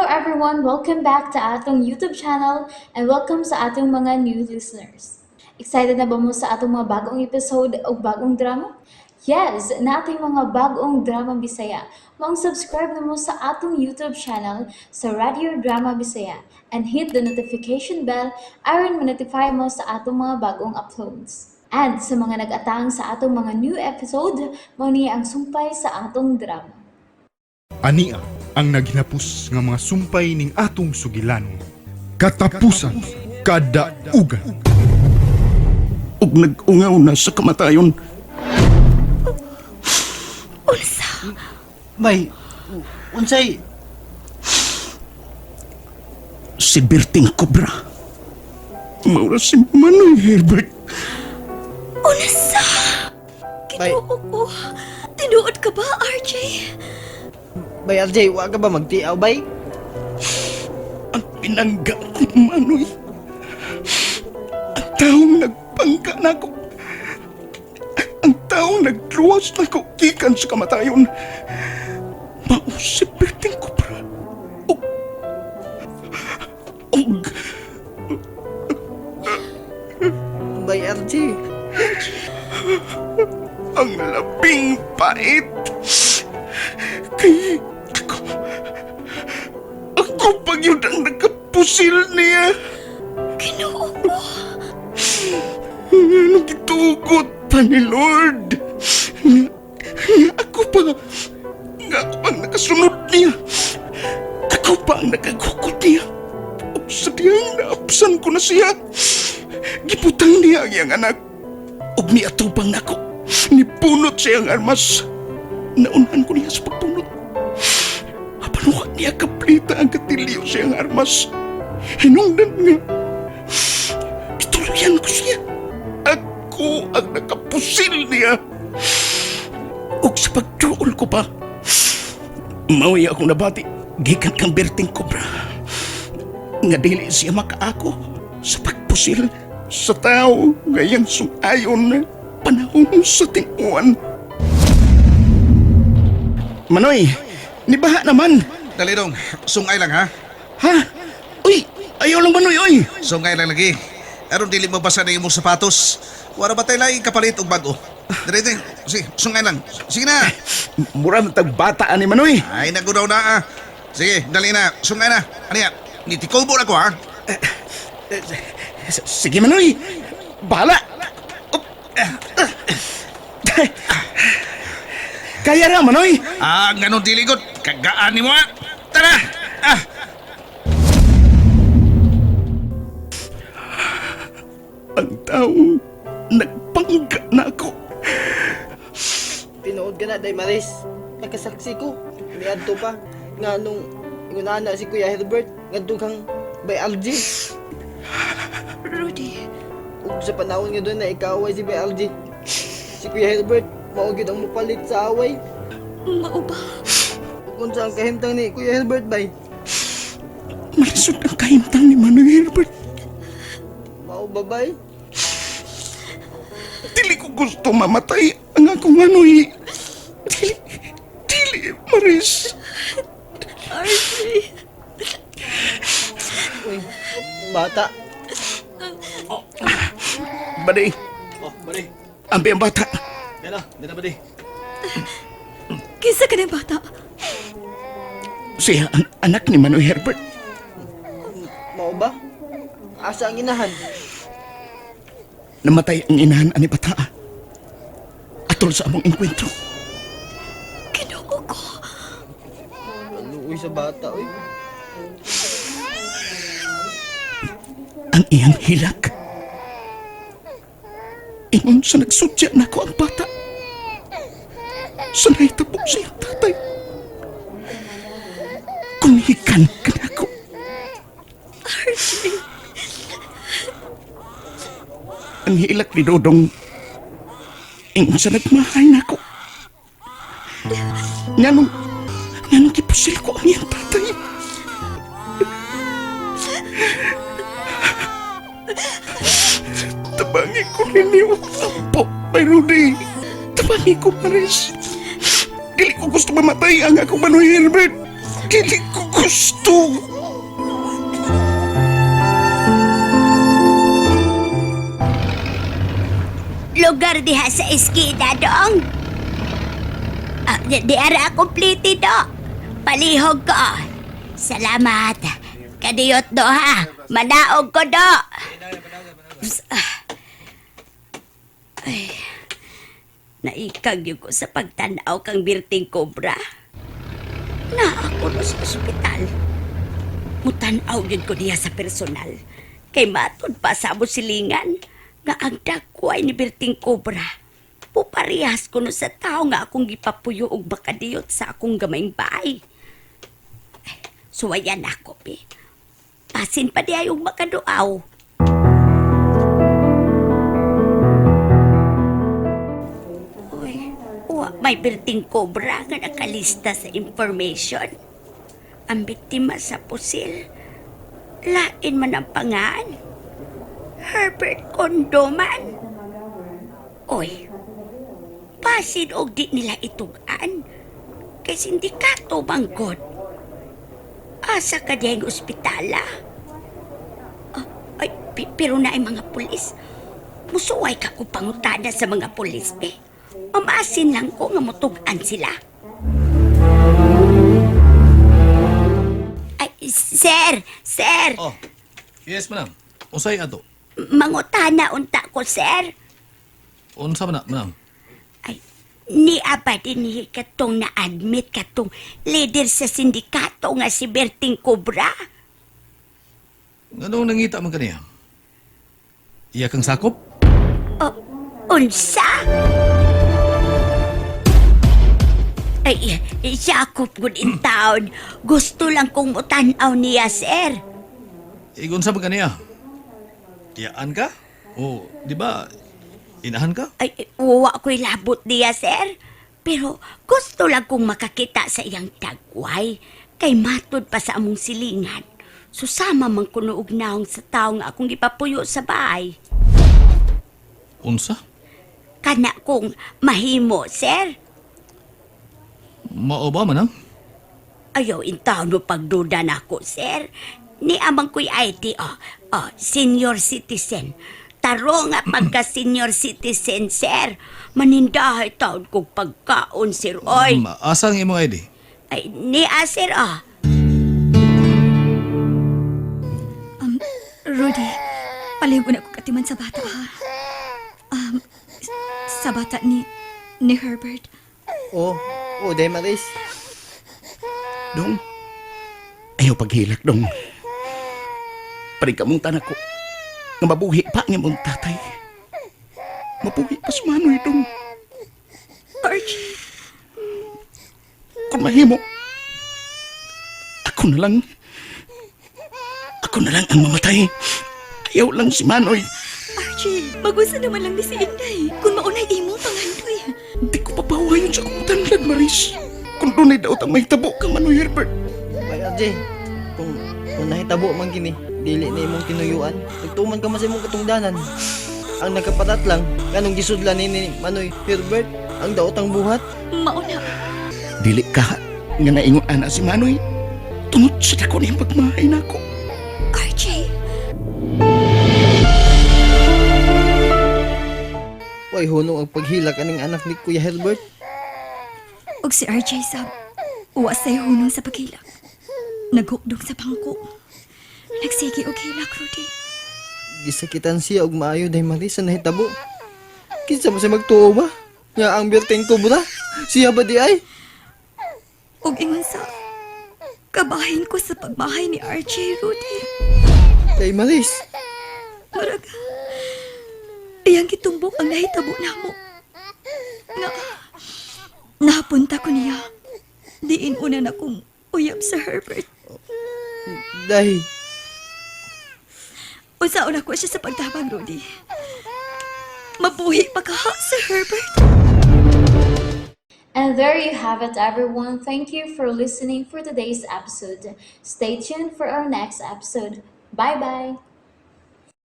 everyone! Welcome back to atong YouTube channel and welcome sa atong mga new listeners. Excited na ba mo sa atong mga bagong episode o bagong drama? Yes, naa tay mga bagong drama Bisaya. Maong subscribe na mo sa atong YouTube channel sa Radio Drama Bisaya and hit the notification bell aron ma-notify mo sa atong mga bagong uploads. And sa mga nag-atang sa atong mga new episode, mao ni ang sumpay sa atong drama. Ania ang naghinapos nga mga sumpay ning atong sugilanon. Katapusan, kadaugan. Ug nag-ungaw na sa kamatayon. Unsa? Bay, unsay Si Berting Cobra. Maura si Manoy Herbert. Unsa? Bay. Ginoo ko. Tinuod ka ba, RJ? Bay RJ, wa ka ba magtiaw, bay? Ang pinangga ko, Manoy. Ang taong nagpangga nako. Ang taong nagluwas nako gikan sa kamatayon. Mao si Berting Cobra. Og Bay RJ. Ang labing pait. Kay ako pa gyud ang nagkapusil niya. Ginoo ko. Ano gitugot pa ni Lord? Nga, nga ako pa ang nakasunod niya. Ako pa ang nakagukod niya. Ug sa diyang naapsan ko na siya. Gibutang niya ang iyang anak. Ug niatubang nako. Nipunot siya ang armas. Naunhan ko niya sa pagpunot. Apan wa niya kaplita ang gatilyo sa iyang armas. Hinungdan nga gituluyan ko siya. Ako ang nakapusil niya. Ug sa pagduol ko pa, mao'y akong nabati gikan kang Berting Cobra nga dili siya makaako sa pagpusil sa tao nga iyang sung-ayon panahon sa ting-uwan. Manoy, nibaha naman. Dali dong, sungay lang ha. Ha? Uy, ayaw lang, Manoy, uy. Sungay lang lagi. Aron dili mo basa na imong sapatos. Wala ba tayo laing kapalit og bago? Dali dali. Sige, sungay lang. Sige na. Mura man tag bata ani, Manoy. Ay, nagudaw na ah. Sige, dali na. Sungay na. Ano yan? Nitikobo na ko ha. Sige, Manoy. Bahala. Up. Kaya ra, Manoy. Ah, ganun dili gud. Kagaan nimo ah. Tara. Ah. Ang taong nagpangga na ako. Tinuod ka na, Day Maris. Nakasaksi ko. Niadto pa. Nga nung ingunana si Kuya Herbert, ngadto kang Bay RJ. Rudy, Ug sa panahon nga doon na ikaaway si Bay RJ. Si Kuya Herbert, mao gyud ang mopalit sa away. Mao ba? Ug unsa ang kahimtang ni Kuya Herbert, bay? Malisod ang kahimtang ni Manoy Herbert. Mao ba, bay? Dili ko gusto mamatay ang akong Manoy. Dili, dili, Maris. RJ. Uy, bata. Buddy, Oh, buddy. ambi ang bata. Yan na, dito, buddy. Kinsa ka ng bata? Siya ang anak ni Manoy Herbert. Mao ba? Asa ang inahan? Namatay ang inahan ani bata. Atol sa among enkwentro. Ginoo ko. Luoy sa bata, uy. Ang iyang hilak. Ingon sa nagsudya nako ang bata sa nahitabo sa iyang tatay. Kung hikan ka nako. RJ. Ang hilak ni Dodong, ingon sa nagmahal nako. Nganong gipusil ko ang iyang tatay? Tabangi ko ninyo. Ampo, Bay Rudy. Tabangi ko, Maris. Dili ko gusto mamatay ang akong Manoy Herbert. Dili ko. Gusto! Lugar diha sa eskina dong. Ah, di ara complete do. Palihog ko. Salamat. Kadiyot do ha. Manaog ko do. Ah. Ay. Naikag yun ko sa pagtanaw kang Birting Cobra. Na ako no sa ospital. Mutanaw yun ko niya sa personal. Kay matud pa sa amo silingan nga ang dakway ni Berting Cobra. Puparehas ko no sa tao nga akong gipapuyo og makadiyot sa akong gamayng bahay. Ay, suwayan ako, be. Pasin pa di ay og makaduaw. Uy, wa may Berting Cobra nga nakalista sa information. Ang biktima sa pusil, lain man ang pangaan. Herbert Condoman. Oy, pasin og di nila itugan. Kay sindikato manggod. Asa ka diyang ospitala? Ah, ay, pero na ay mga pulis. Musuway ka kung pangutana sa mga pulis, be. Mamasin lang ko nga mutugan sila. Ay, sir, sir, Oh. Yes, manang. Unsay ato? mangutana unta ko, sir. Unsa man na, manang? Ay, ni apa din katong na-admit katong leader sa sindikato nga si Berting Cobra. Nganong nangita man kaniya? Iya kang sakop? O, unsa? Ay, sakop good in town. Gusto lang kong mutanaw niya, sir. Igon sa man kaniya? Iyaan ka? O, di ba? Inahan ka? Ay, uwa ko'y labot niya, sir. Pero gusto lang kong makakita sa iyang tagway. Kay matud pa sa among silingan. Susama man kuno og naong sa tawo nga akong gipapuyo sa bahay. Unsa? Kana kong mahimo, sir. Mao ba manang? Ayaw, intaon mo pagduda nako, sir. Ni amang ko'y IT, oh, oh, senior citizen. Taro nga pagka senior citizen, sir. Manindahay taon kong pagkaon, sir, oy. Asa ang imong ID? Ay, ni sir, oh. Rudy, palihog na ko katiman sa bata ha. Um, sa bata ni Herbert. Oo, oh, Day Maris. Dong, ayaw paghilak, dong. Parig ka mong tanak ko. Nga mabuhi pa ang imong tatay. Mabuhi pa si Manoy, dong. Archie, Kung mahimo, ako na lang. Ako na lang ang mamatay. Ayaw lang si Manoy. Archie, magusa naman lang ni si Inday. Kung maunay imo pangandoy. Di ko papawayon sa akong tanlad, Maris. Kung dunay daot ang mahitabo kang Manoy Herbert. Bay RJ, kung nahitabo man kini, dili na imong tinuyuan. Nagtuman ka man sa imong katungdanan. Ang nagkapatat lang, kanong gisudlan ni Manoy Herbert, ang daotang buhat. Mauna. Dili ka nga naingon ana si Manoy. Tungod sa dako niyang pagmahay nako. Archie, Way hunong ang paghilak aning anak ni Kuya Herbert. og si RJ sab, uwa sa'y hunong sa paghilak. Naghukdong sa bangko. Nagsige og hilak, Rudy. Gisakitan siya og maayo Day Maris sa nahitabo. Kinsa mo siya magtuo ba? Nga ang birteng kubra? Siya ba di ay? Og ingon sa, kabahin ko sa pagmahay ni RJ, Rudy. Day Maris, Murag, iyang gitumbok ang nahitabo namo. Na, napunta ko niya. Diin una na kong uyab sa Herbert. Day, Unsaon ako siya sa pagtabang, Rudy. Mabuhi pa ka, ha, Sir Herbert. And there you have it, everyone. Thank you for listening for today's episode. Stay tuned for our next episode. Bye bye.